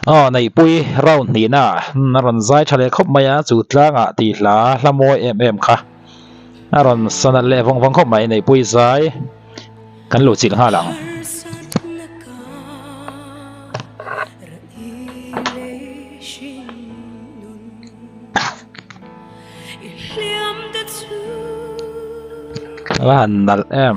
Aw Neihpui round hnihna a rawn zai tha leh khawp mai a, chu tlangah tih hla hla mawi em em kha a rawn sa nalh leh vawng vawng khawp mai Neihpui zai kan lo chilh nghal ang. A va han nalh em.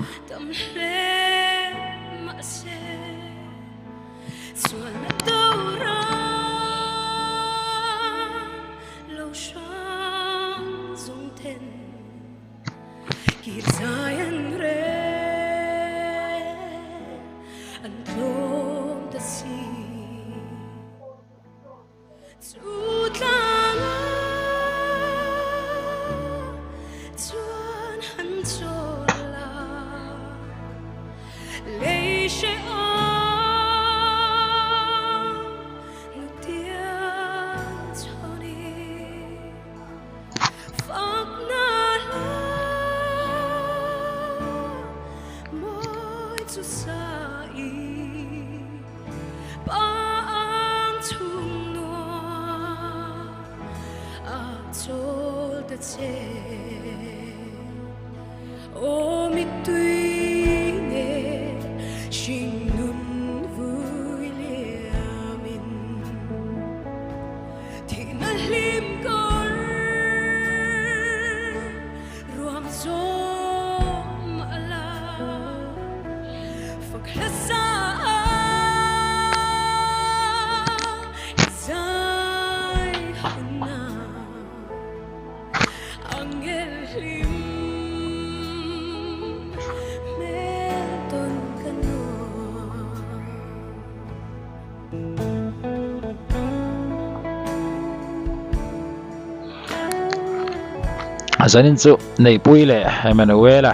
Zanin chu Neihpui leh Emmanuela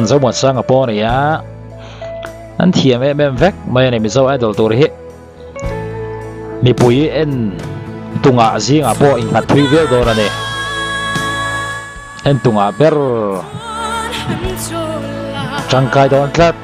Zomuansanga pawh a ni a, an thiam em em vek mai a ni Mizo Idol tur hi. Mipui en tungah zingah pawh innghat thui viau dawn a ni. En tungah ber tangkai dawn tlat.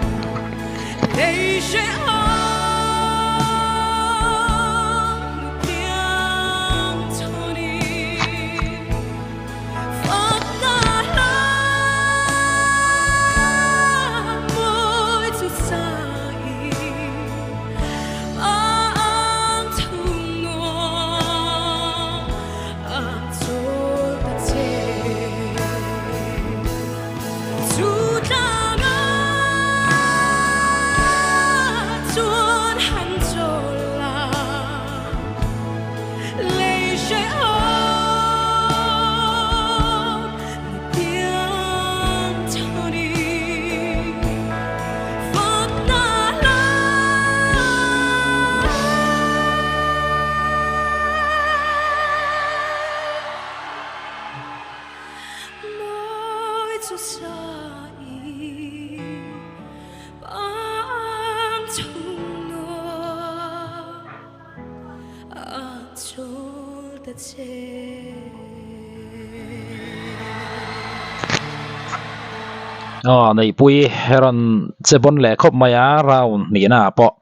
Aw Neihpui rawn che bawn leh khawp mai a round hnihna ah pawh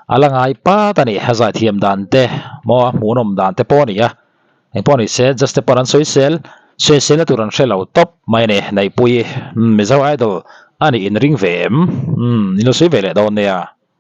a la ngai pat a ni a zaithiam dan te maw a hmuhnawm dan te pawh a ni a engpawh ni se just te pawh an sawi sel sawi sel na tur an hre lo tawp mai a ni Neihpui Mizo Idol a nih in ring ve em umm in lo sawi ve leh dawn nia.